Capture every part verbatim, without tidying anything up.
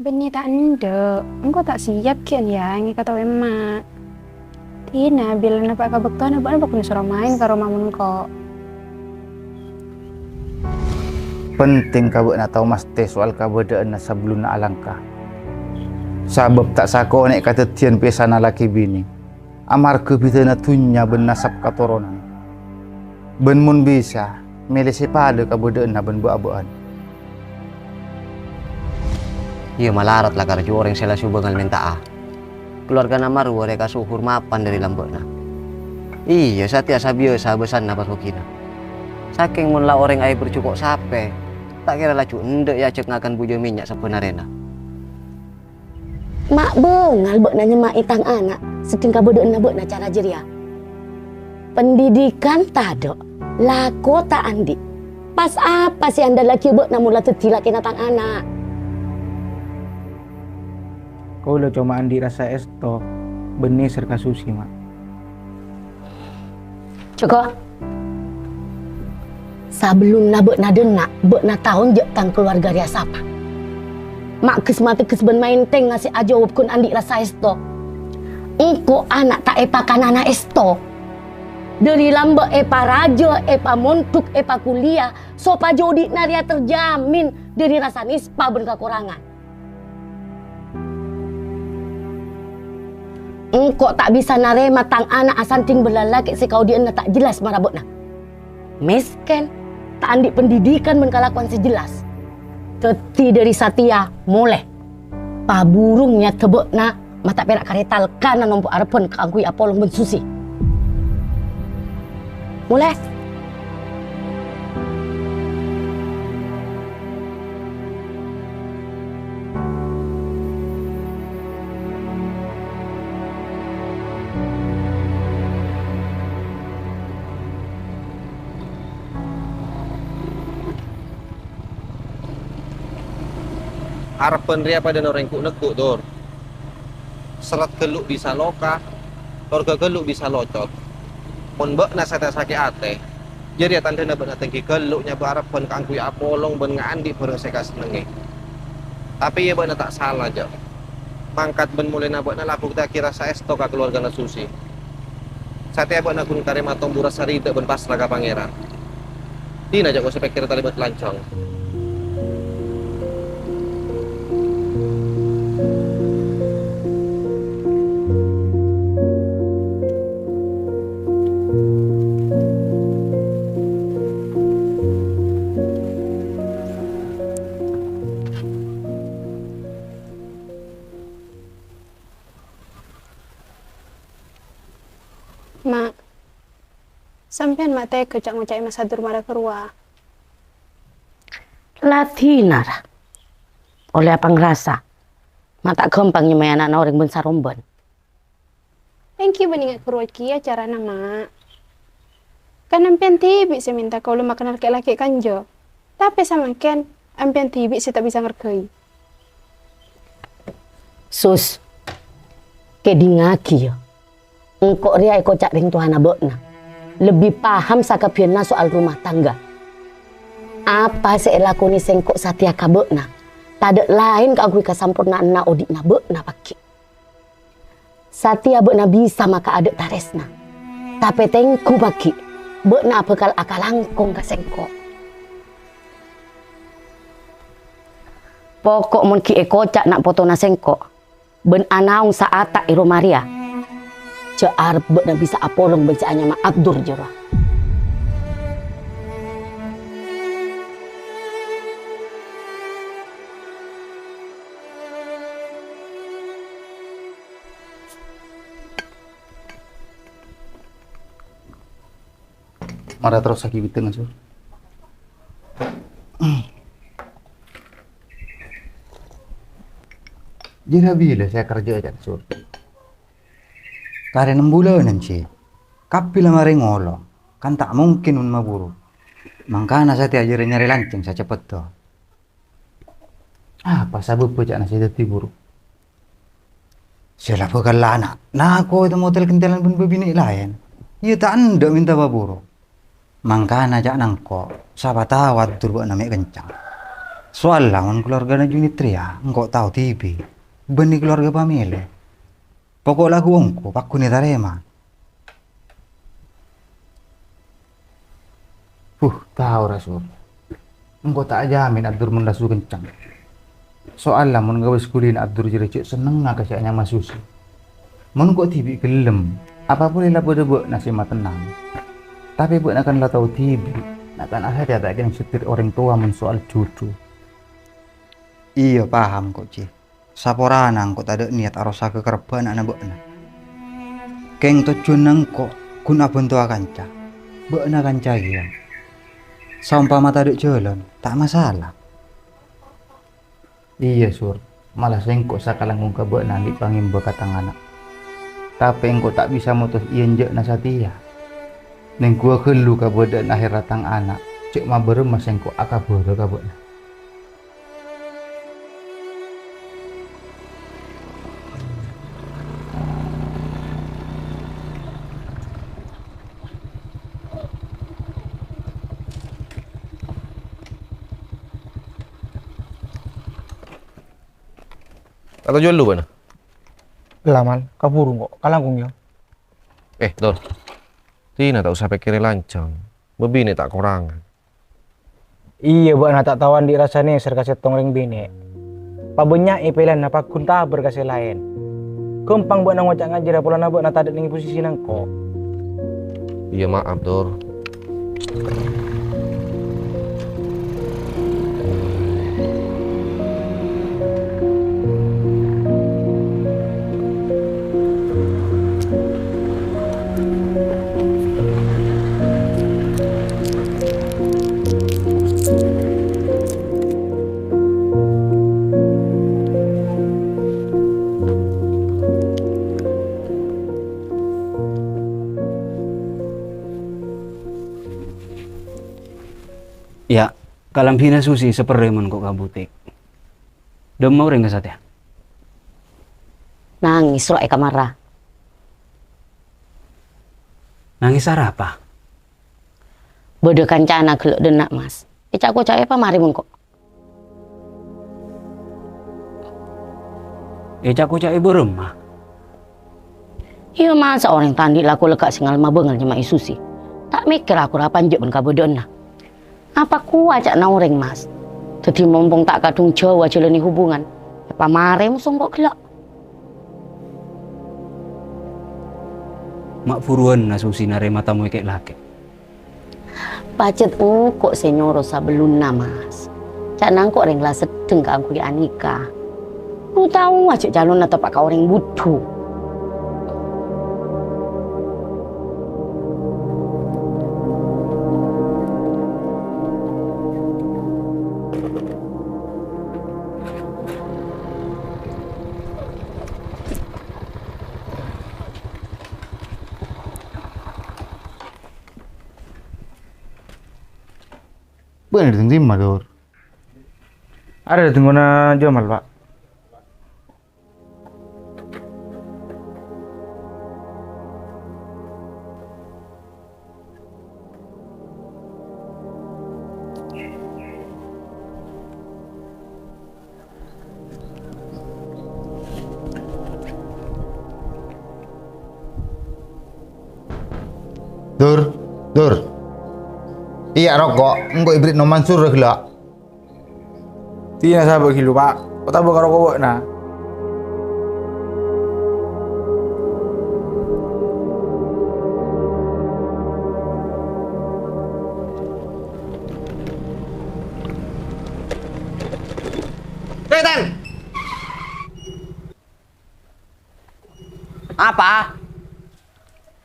Bânnè ta' endâ', engko' ta' siap ghi' ân ya ngèkatowè emma'. Dina bilâ napa' ka bâktona bâ'na bhâkal èsoro maèn ka roma mon engko'. Pentèng ka bâ'na tao mastè soal kabâdâ'ânna sabellunna alangka. Sabâb ta' sakonè' kadhâddhiyân pèssana lakè binè. Amarghâ bhidhâna dhunnya bân nasab katoronan. Bân mon bisa, mèlè sè padâ kabâdâ'ânna bân bâ'-abâ'ân. Iyâ, malarat la karajâ orèng sè la sobhângan mènta'a. Kalowarghâna marwâ rèya kasohor mapan dâri lambâ'na. Iyâ, satèya sabiyasa bâsanna pas bâgiyânna. Sakèng mon la orèng aèbâr jhuko' sapè, ta' kèra laju endâ' èajhâk ngakan bujâ mènnya' sabân arèna. Ma' bângal bâ'na nyemma'è tang ana' seddheng kabâdâ'ânna bâ'na cara jârèya. Pendidikan tadâ', lako ta' andi'. Pas apa sè èandâllaghi bâ'na mon la dhâddhi lakèna tang ana'? Kaulâ coma andi' rassa èsto bân nèser ka Susi, Ma'. Jhâgâ. Sabellunna bâ'na dânna', bâ'na tao jhâ' tang kalowarga rèya sapa. Ma' ghâs-matèghâs bân maèntèngnga sè ajâwâb ghun andi' rassa èsto. Engko' ana' ta' èpakanana èsto. Dâri lambâ' èparajâ, èpamondhuk, èpakuliah, sopajâ odi'na rèya terjamin dâri rassa nèspa bân kakorangan. Engko' ta' bisa narèma tang ana' asandhing bân lalakè' sè kaodi'ânna ta' jelas mara bâ'na. Mèskèn, ta' andi' pendidikan bân kalakowan sè jelas. Dhâddhi dâri satèya molè. Paburung niyadhâ bâ'na, ma' ta' pèra' karè talkana nompo' arebbhân kaangghuy apolong bân Susi. Molè. Arebbhân rèya padâna orèng ghu'-negghu', Dur. Serret ghâllu' bisa loka, lorga ghâllu' bisa locot. Mon bâ'na satèya sakè' atè, jârèya tandhâna bâ'na tèngghi ghâllu' nyabâ arebbhân kaangghuy apolong bân ngaandi' bhârâng sè èkasennengngè. Tapè iyâ bâ'na ta' sala, jhâ'. Mangkat bân molèna bâ'na la abuktèyaghi rassa èsto ka kalowargana Susi. Satèya bâ'na ghun karè matombu rassa ridha bân pasra ka Pangèran. Dina jhâ' kosè pèkkèr talèbât lanjhâng. Ma', sampèyan ma' tegghâ ca'-ngoca'è Mas Adur mara ghâruwa. La dina, ra. Ollè apangrasa. Ma' ta' ghâmpang nyemma'è ana'na orèng bân-sarombân. Èngghi bânnè nga' ghâruwa kèya carana, Ma'. Kan ampèyan dhibi' sè mènta kaulâ makana lakè'-lakè' kanja. Tapè samangkèn, ampèyan dhibi' sè ta' bisa ngarghâi. Sus, kèdingngaghi, yâ. Engko' rèya èkoca' rèng towana bâ'na. Lebbi paham sakabbhiyânna soal rumah tangga. Apa sè èlakonè sèngko' satèya ka bâ'na, tadâ' laèn kaangghuy kasampornaanna odi'na bâ'na pagghi'. Satèya bâ'na bisa makaadâ' tarèsna. Tapè tèngghu pagghi', bâ'na abhâkal akalangkong ka sèngko'. Poko' mon ghi' èkoca' na' potona sèngko', bân anaong sa'ata' è roma rèya, jhâ' arep bâ'na bisa apolong bân sè anyama Abdur jârowa. Mara terrossaghi bhidhângnga, Sur. Jârèya bilâ sè èkarjâ'â, ca'na Sur? Karè nem bulânan, Ji. Kabbhi la marè ngolong, kan ta' mungkin mon maburu. Mangkana satèya jârèya nyarè lanjhâng saceppetta. Apa sabâbbhâ ca'na sè dhâddhi buru? Sè la bhâkal la ana', nako ètemmo tel-kentelan bân bâbinè' laèn. Iyâ ta' endâ' mènta paburu. Mangkana ca'na engko', sapa tao adur bâ'na mè' kencang. Soalla mon kalowargana Junit rèya engko' tao dhibi', bânnè kalowarga pamèlè. Poko' lagghu' engko' pagghun ètarèma. Huh, tao ra, Sur. Engko' ta' ajhâmin Abdur mon lasu kenceng. Soalla mon ngabâs ghulina Abdur jârèya jhâ' sennengnga ka sè anyama Susi. Mon engko' dhibi' ghellem, apa polè la bâdâ bâ'na sè matennang. Tapè bâ'na kan la tao dhibi', na'-kana' satèya ta' kèngèng sètir orèng towa mon soal jhudhu. Iyâ, paham ko', Ji. Saporana engko' tadâ' niyat arosaghâ karebbhâ ana'na bâ'na. Kèng tojjhuwânna engko' ghun abhântowa kanca. Bâ'na kanca kèya. Saompama tadâ' jhâlân, ta' masala. Iyâ, Sur. Mala sèngko' sakalangkong ka bâ'na andi' pangèmba ka tang ana'. Tapè engko' ta' bisa motos èenjâ'na satèya. Nèngghuwâ ghâllu kabâdâ'ân ahèrra tang ana', jhâ' mabârâmma sèngko' akabhârâ ka bâ'na. Atau jual lu bâ'na? Ella, Mal, kabhuru engko', kalangkong, yâ. Eh, Dor. Dina ta' osa pèkkèrè lancang. Bâbinè' ta' korangan. Iyâ, bâ'na ta' tao andi' rassa nèser ka sèttong rèng binè'. Pabânnya'è pèlèyanna pagghun tabâr ka sè laèn. Ghâmpang bâ'na ngoca' ngajhârâ polana bâ'na tadâ' neng posisina engko'. Iyâ, maaf, Dur. Yâ, kalambhina Susi saperrè mon ko' ka butik. Dâmma orèng ka satèya? Nangès rowa è kamarra. Nangès arapa? Bâdâ kancana ghellâ' dâ' enna', Mas. Èca'-koca'è pamarè mon ko'. Èca'-koca'è bârâmma? Iyâ, masa orèng ta' andi' lako lega sè ngalma bângal nyama'è Susi. Ta' mèkkèr akorra panjhâ' bân kabâdâ'ânna. Apa kowa ca'na orèng, Mas? Dhâddhi mompong ta' kadhung jhâu ajhâlânè hubungan, èpamarè moso ko' ghellâ'. Ma' buruwânna Susi narèma tamoy kè'-lakè'. Pajhât engko' sè nyoro sabellunna, Mas. Ca'na engko' rèng la seddheng kaangghuy anikah. Lu tao ajhâ' calonna teppa' ka orèng budhu. Bâ'na dâteng dimma, Dur? Arèya dâteng kowana Jamal, Pa'. Dur, Dur. Iyâ, roko', engko' èberri' Noman Sura ghellâ'. Dina sabâ' ghillu, Pa'. Otabâ ka roko' bâ'na. Setan! Apa?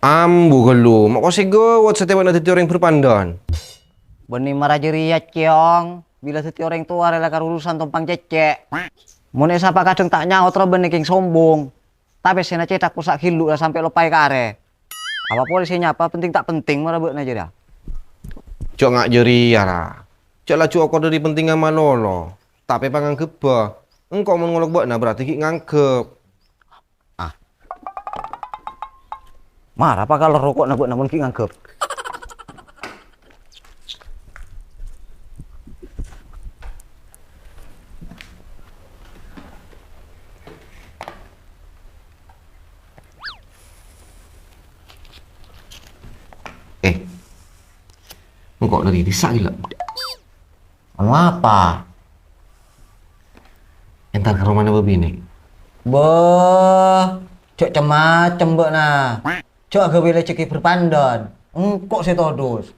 Ambu ghâllu, ma' kosè gawat satèya bâ'na dhâddhi orèng bhârbhândhân. Bânnè mara jârèya, Cong. Bilâ dhâddhi orèng towa rè la karè urusan tompang cècè'. Mon èsapa kadhâng ta' nyaot rowa bânnè kèng sombong. Tapè sè nacèthak possa' ghillu la sampè' loppaè karè. Apa polè sè nyapa penting ta' penting mara bâ'na jârèya. Jhâ' nga' jârèya, ra. Jhâ' laju okor dhâri pentingnga malolo. Tapè pangangghâbbhâ. Engko' mon ngolok bâ'na berarti ghi' nganggep. Ah. Mara apa kalor roko'na bâ'na mon ghi' nganggep. Kok dari desa gila? Anu apa? Entar ka romana bâbinè'. Bâh, jhâ' cem-macem bâ'na. Jhâ' aghâbây rejhekkè bhârbhândhân. Engko' sè todus.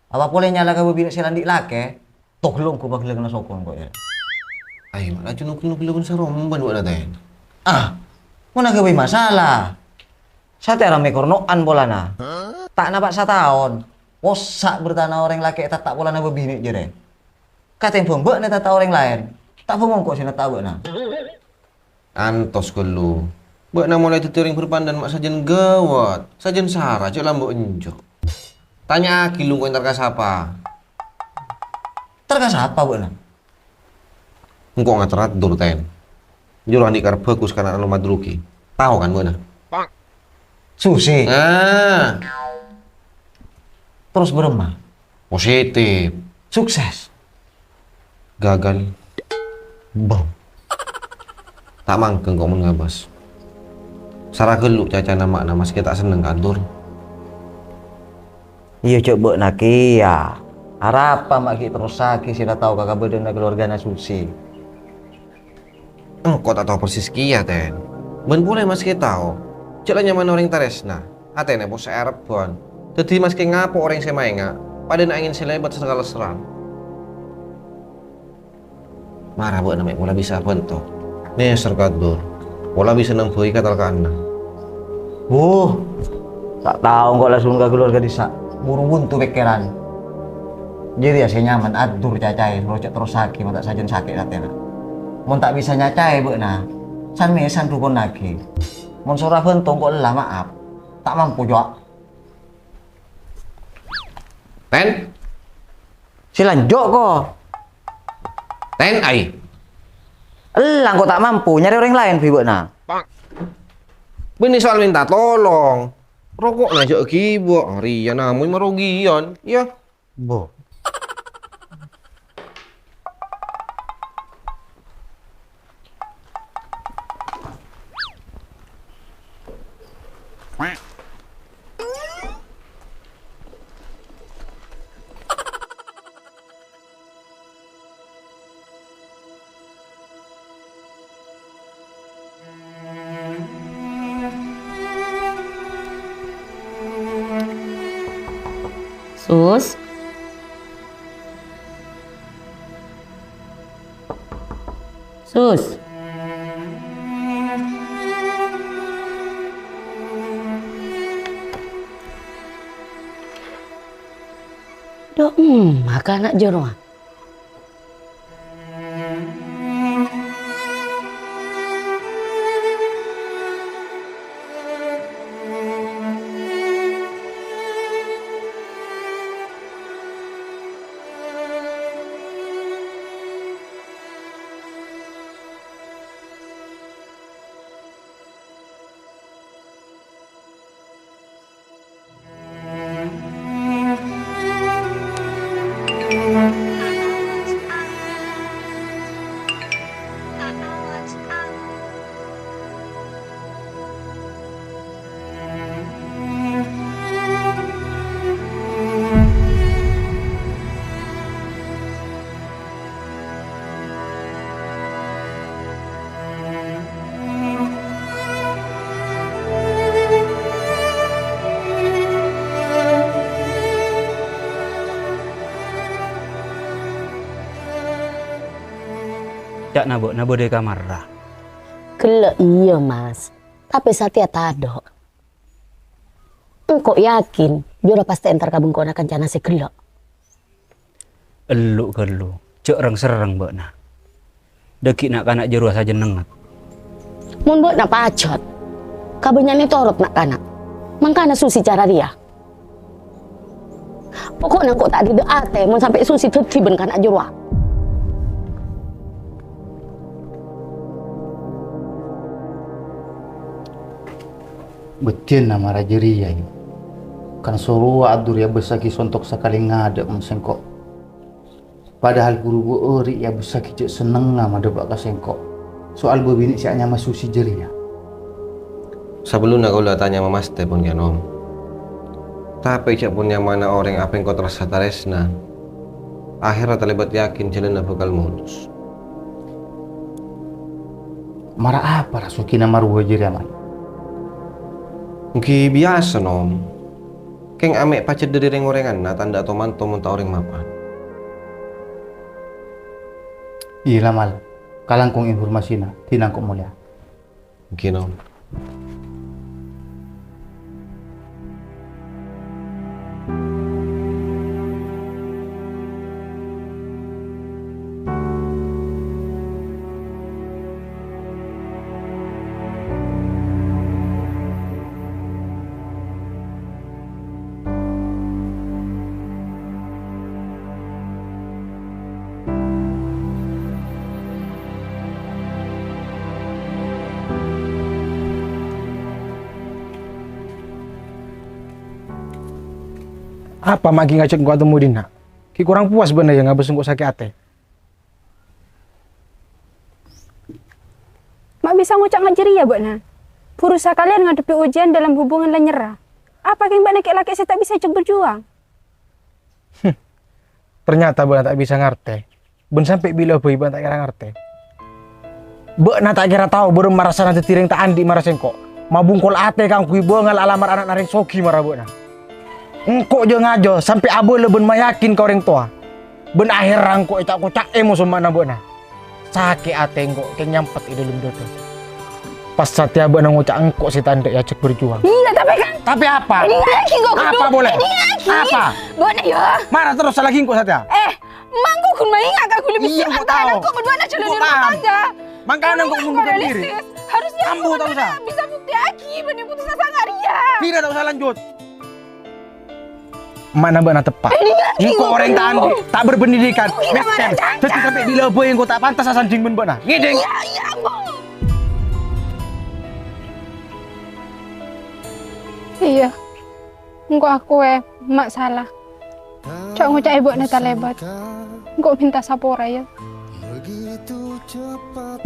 Apa polè nyala ka bâbinè' sè la andi' lakè? Toh, ghellâ' engko' pagghellâ' kènè' sokon engko', yâ. Ayo, ma' laju nugel-nugel bân sarombân bâ'na, Ten. Ah, mon aghâbây masalah. Satèya rèya mèkor no'an polana. Ta' napa' sataon. Possa' bertana orèng lakè' ètatta' polana bâbinè' jârèya. Katèmbhâng bâ'na ètatta' orèng laèn, ta' bhângongko' sè natta' bâ'na. Antos ghâllu. Bâ'na molaè dhâddhi orèng bhârbhândhân ma' sajân ghâwât, sajân sara jhâ' lambâ' enjâ'. Tanya'aghi lu engko' entar ka sapa? Entar ka sapa bâ'na? Engko' ngater ator, Ten. Jârowa andi' karep bhâghus ka ana' lomba drugi. Tao kan bâ'na? Susi. Nah. Terros bârâmma? Positif. Sukses. Gagal. Bom. Ta' mangkèng kok mon ngabâs. Sara ghâllu cacana ma'na maskè ta' senneng ka Dur. Iyâ, jhâ' bâ'na kèya. Arapa ma' ghi' terrossaghi sè la tao ka kabâdâ'ânna kalowargana Susi? Engko' ta' tao persis kèya, Ten. Bân polè maskè tao, jhâ' la nyamana orèng tarèsna, atèna possa' è arebbhân. Dhâddhi maskè ngapo orèng sè maènga', padâna angèn sè lèbât sareng kalesserran. Mara bâ'na mè' pola bisa abhânto. Nèser ka Dur. Pola bisa nambâi katalka'anna. Wuh, ta' tao engko' langsung ka kalowarga dissa'. Buru buntu pèkkèran. Jârèya sè nyaman adur cacaè, soro jhâ' terrossaghi mon ta' sajân sakè' atèna. Mon ta' bisa nyacaè bâ'na, san-mèsan dhukonnaghi. Mon soro abhânto engko' ella ma'ap. Ta' mampu, Cok. Ten? Sè lanjut, ko. Ten, ai. Ella, ko ta' mampu nyarè orèng laèn bi' bâ'na. Bânnè soal minta tolong. Roko'na jhâ' èghibâ, arèya namong marogiyan, yâ. Bo. Sus. Sus. Dok, emma kana' jârowa. Ca'na bâ'na bâdâ è kamarra. Ghellâ' iyâ, Mas. Tapè satèya tadâ'. Engko' yakin, jârowa pastè entar ka bengkona kancana sè ghellâ'. Ellu' ghâllu, jhâ' reng-serreng bâ'na. Dhâggi' na'-kana' jârowa sajân nengnget. Mon bâ'na pajhât, kabânnya'an ètorot na'-kana'. Mangkana Susi cara rèya. Poko'na engko' ta' dhidhâ' atè mon sampè' Susi dhâddhi bân kana' jârowa. Bâdhiyân mara jârèya, yâ. Kan sorowa Abdur èabâssaghi sontok sakalè ngadâ' mon sèngko'. Padahal buru bâ'âri' èabâssaghi jhâ' sennengnga madhâpa' ka sèngko' soal bâbinè' sè anyama Susi jârèya. Sabellunna kaulâ atanya mamastè pon kèya, Nom. Tapè jhâ' pon nyamana orèng apèngko terassa tarèsna, akhèrra talèbât yakin jhâlânna bhâkal modus. Mara apa ra Sugina marowa jârèya, Mal? Ènggi biyasa, Nom. Kèng amè' pajhât dhâri rèng-orènganna tandhâ to-manto mon ta' orèng mapan. Iyâ la, Mal. Kalangkong informasina, dina engko' molèya. Ènggi, Nom. Apa ma' ghi' ngajhâk engko' atemmo è dinna'? Ghi' korang puwas bâ'na yâ ngabâs engko' sakè' atè? Ma' bisa ngoca' nga' jârèya bâ'na? Buru sakalèyan ngadhebbhi ujiyân dâlem hubungan la nyerra. Apa kèng bâ'na kè'-lakè' sè ta' bisa ajhâk berjuang? Ternyata bâ'na ta' bisa ngartè. Bân sampè' bilâ bhâi bâ'na ta' kèra ngartè. Bâ'na ta' kèra tao bârâmma rassana dhâddhi rèng ta' andi' mara sèngko'. Mabungkol atè kaangghuy bângal alamar ana'na rèng soghi mara bâ'na. Engko' jâ-ngajâ sampè' abâlâ bân mayakin ka orèng towa. Bân aherra engko' èca'-koca'è moso ema'na bâ'na. Sakè' atè engko' kèng nyampet è dâlem dâdâ. Pas satèya bâ'na ngoca' engko' sè ta' endâ' èajhâk berjuang. Iyâ, tapè kan. Tapè apa? Èdingngaghi engko' ghâllu. Apa polè? Èdingngaghi. Apa? Bâ'na yâ. Mara terros salaghi engko' satèya. Eh, mangko ghun maènga' ka ghuli. Iyâ, engko' tao. Engko' bâdâna jhâlân rumah tangga. Mangkana engko' mundur diri. Harusnya ambu ta' osa. Bisa buktèyaghi bânnè putus asa nga' rèya. Pira ta' osa lanjut. Ema'na bâ'na teppa'. Engko' orèng ta' andi', ta' berpendidikan, mèskèn. Dhâddhi sampè' bilâ bhâi engko' ta' pantes asanding bân bâ'na. Ngèdhing? Iyâ, iyâ, Bung. Iyâ. Engko' akowè, emma' sala. Jhâ' ngoca'è bâ'na talèbât. Engko' mènta sapora, yâ.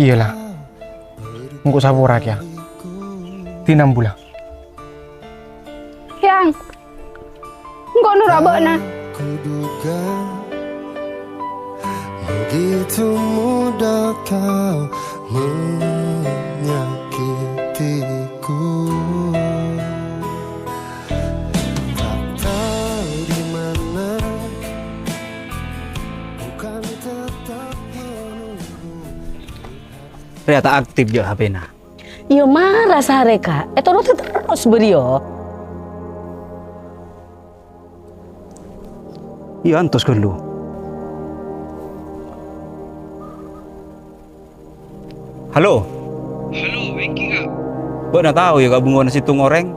Iyâ la. Engko' sapora kèya. Dina embu la. Yang, engko' noro' bâ'na. Kuduga begitu mudah kau menyakitiku. Tak tahu di mana ku kan tetap menunggu. Rèya ta' aktif jâ' H P-na. Iyâ, mara sarè, Ka'. Ètoro'è terros bâriyâ. Iyâ, antos ghâllu. Halo. Halo, ènggi, Ka'. Bâ'na tao, yâ, kabungona sèttong orèng?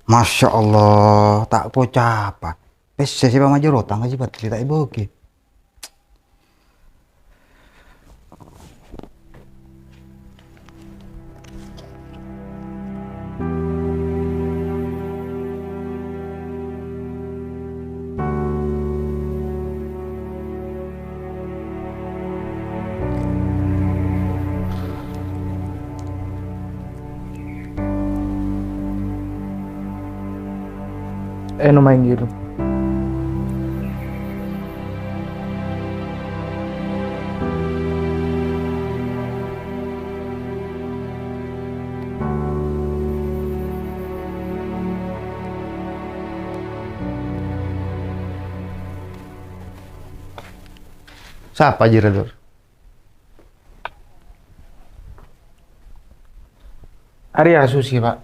Masya Allah, ta' pocapa. Pèssè sè pamajâr otang ka Ji Fadli ta' èbâghi. Eno main gitu. Sapa jârèya, Dur? Arèya Susi, Pak.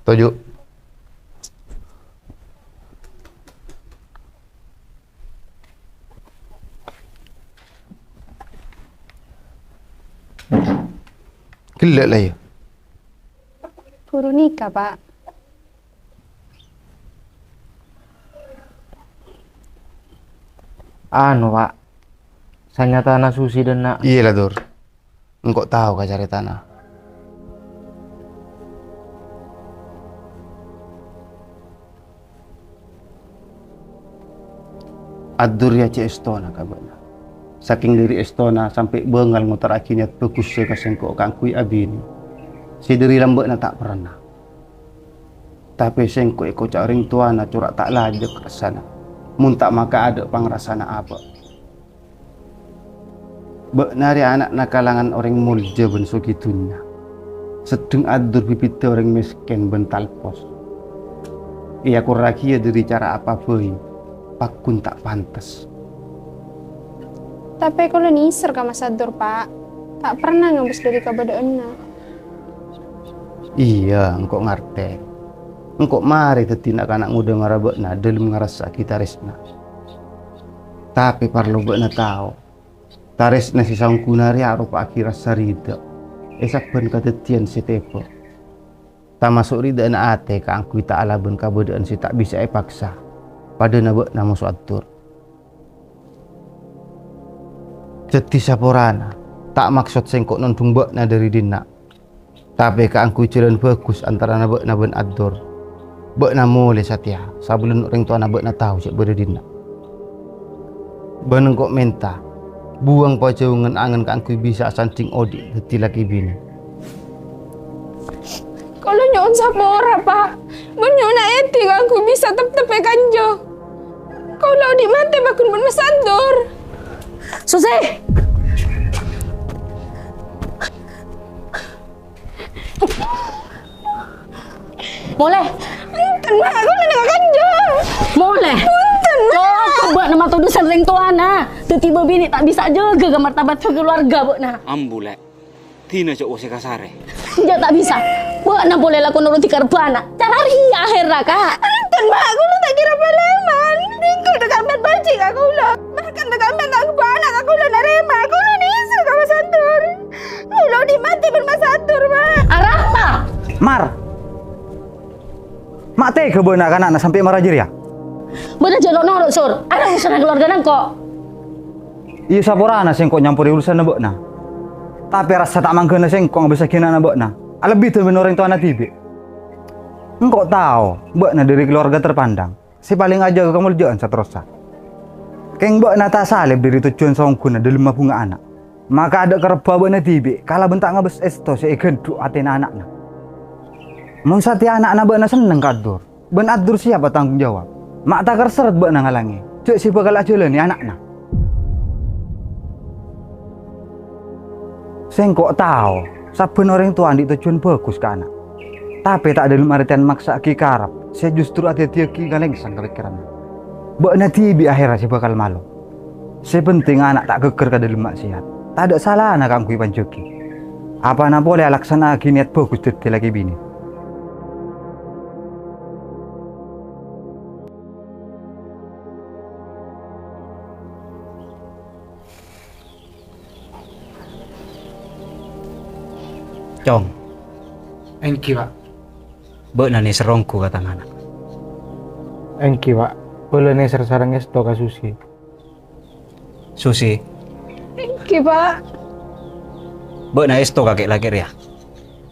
Toju'. Ghellâ' la, yâ? Buru nikah, Pak. Anu, Pak. Sanyatana Susi dânna'. Iyâ la, Dur. Engko' tao ka carètana. Addur rèya cè' èstona ka bâ'na. Sakèng dhâri èstona sampè' bângal ngotarraghi niyat bhâghussa ka sèngko' kaangghuy abinè. Sè dhâri lambâ'na ta' pernah. Tapè sèngko' èkoca' orèng towana cora' ta' lajâk rassana, mon ta' maka adâ' pangrassana apa'. Bâ'na rèya ana'na kalangan orèng molja bân soghi dhunnya, sedheng Addur bibidhâ orèng mèskèn bân talpos. Èakorraghiyâ dhâri cara apa bhâi, paggun ta' pantes. Tapè kaulâ nèser ka Mas Addur, Pa'. Ta' pernah ngabâs dhâri kabâdâ'ânna. Iyâ, engko' ngartè. Engko' marè dhâddhi na'-kana' ngodâ mara bâ'na dhâlem ngarassa'aghi tarèsna. Tapè parlo bâ'na tao, tarèsna sè saongghuna rèya aropa'aghi rassa ridha è sabbhân kadhâddhiyân sè tèbâ, tamaso' ridhâna atè kaangghuy ta' alabân kabâdâ'ân sè ta' bisa èpaksa, padâna bâ'na moso Addur. Dhâddhi saporana, ta' maksod sèngko' nondhung bâ'na dhâri dinna', tapè kaangghuy jhâlân bhâghus antarana bâ'na bân Addur. Bâ'na molè satèya, sabellunna orèng towana bâ'na tao jhâ' bâdâ dinna'. Bân engko' mènta, buwâng pajhâungan angen kaangghuy bisa asandhing odi' dhâddhi lakè binè. Kaulâ nyo'on sapora, Pa'. Mon nyo'ona èdhi kaangghuy bisa teptep èkanja. Kaulâ odi' matè paggun bân Mas Addur. Susi! Molè! Enten, Ma', kaulâ nèka kanja. Molè! Enten, Ma'. Cokop bâ'na matodusân rèng towana. Dhâddhi bâbinè' ta' bisa jâgâ ka martabat kaluarga bâ'na. Ambu, Lè'. Dina jhâ' wosè kasarè. Jhâ' ta' bisa. Bâ'na polè lako norodhi karebbhâ ana'. Cara rèya ahèrra, Ka'. Enten, Ma', kaulâ ta' kèra palèman. Sèngko' ta' ka'emmat bâji' ka kaulâ. Bahkan ta' ka'emmat karebbhâ ana' ka kaulâ narèma. Kaulâ nèser ka Mas Addur. Kaulâ odi' matè bân Mas Addur, Ma'. Arapa? Mar. Ma' tega bâ'na ka ana'na sampè' mara jârèya? Bâ'na jhâ' lo'-noro', Sur. Arèya urusanna kaluargana engko'. Iyâ, saporana sèngko' nyamporè urusanna bâ'na. Tapè rassa ta' mangghâna sèngko' ngabâssaghi ana'na bâ'na, alebbhi dhâlem orèng towana dhibi'. Engko' tao, bâ'na dhâri kaluarga terpandang, sè palèng ajâgâ kamoljâ'ân saterrossa. Kèng bâ'na ta' salèp dhâri tojjhuwân saongghuna dhâlemma bhunga ana'. Maka adâ' karebbhâ bâ'na dhibi' kalabân ta' ngabâs èsto sè èghendhu' atèna ana'na. Mon satèya ana'na bâ'na senneng ka Addur, bân Addur siyap atanggung jawab, ma' ta' kèr-sèrrèt bâ'na ngalangè jhâ' sè bhâkal ajhâlânè ana'na. Sèngko' tao, sabbhân orèng towa andi' tojjhuwân bhâghus ka ana', tapè ta' dhâlem artèyan maksa'aghi karep sè justru adhâddhiyâghi kalèngsang ka pèkkèranna. Bâ'na dhibi' ahèrra sè bhâkal malo. Sè pentèng ana' ta' ghâgghâr ka dhâlem ma'siyat. Tadâ' salana kaangghuy panjhâghi. Apana polè alaksana'aghi niyat bhâghus dhâddhi lakè binè. Cong. Èngghi, Pa'. Bâ'na nèser ongghu ka tang ana'. Èngghi, Pa'. Kaulâ nèser sareng èsto ka Susi. Susi. Èngghi, Pa'. Bâ'na èsto ka kè'-lakè' rèya.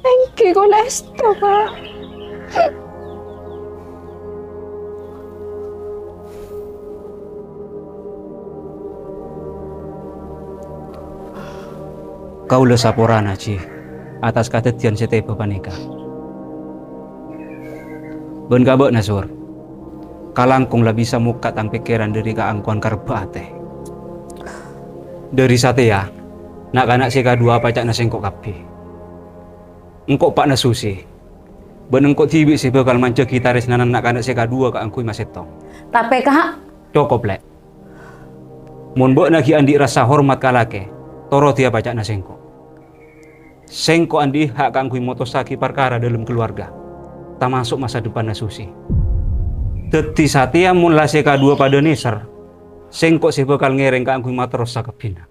Èngghi, kaulâ èsto, Pa'. Kaulâ saporana, Ji, attas kadhâddhiyân sè tèbâ panèka. Bân ka bâ'na, Sur. Kalangkong la bisa mokka' tang pèkkèran dhâri kaangkowan karebbhâ atè. Dhâri satèya, na'-kana' sè kaduwâ apaca'na sèngko' kabbhi. Engko' eppa'na Susi, bân engko' dhibi' sè bhâkal manjhâghi tarèsnana na'-kana' sè kaduwâ kaangghuy masèttong. Tapè, Ka'. Cokop, Lè'. Mon bâ'na ghi' andi' rassa hormat ka lakè, torodhi apaca'na sèngko'. Sèngko' andi' ha' kaangghuy motossaghi parkara dhâlem kaluwarga, tamaso' masa depanna Susi. Dhâddhi satèya mon la sè kaduwâ padâ nèser, sèngko' sè bhâkal ngèrèng kaangghuy materrossa kabbhina.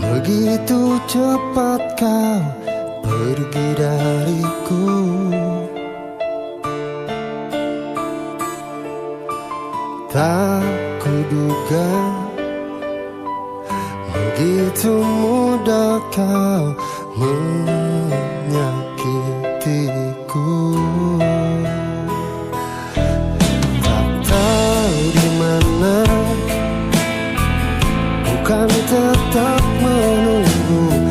Begitu cepat kau pergi dariku. Tak kuduga begitu mudah kau menyakitiku. Tak tahu di mana ku kan tetap menunggu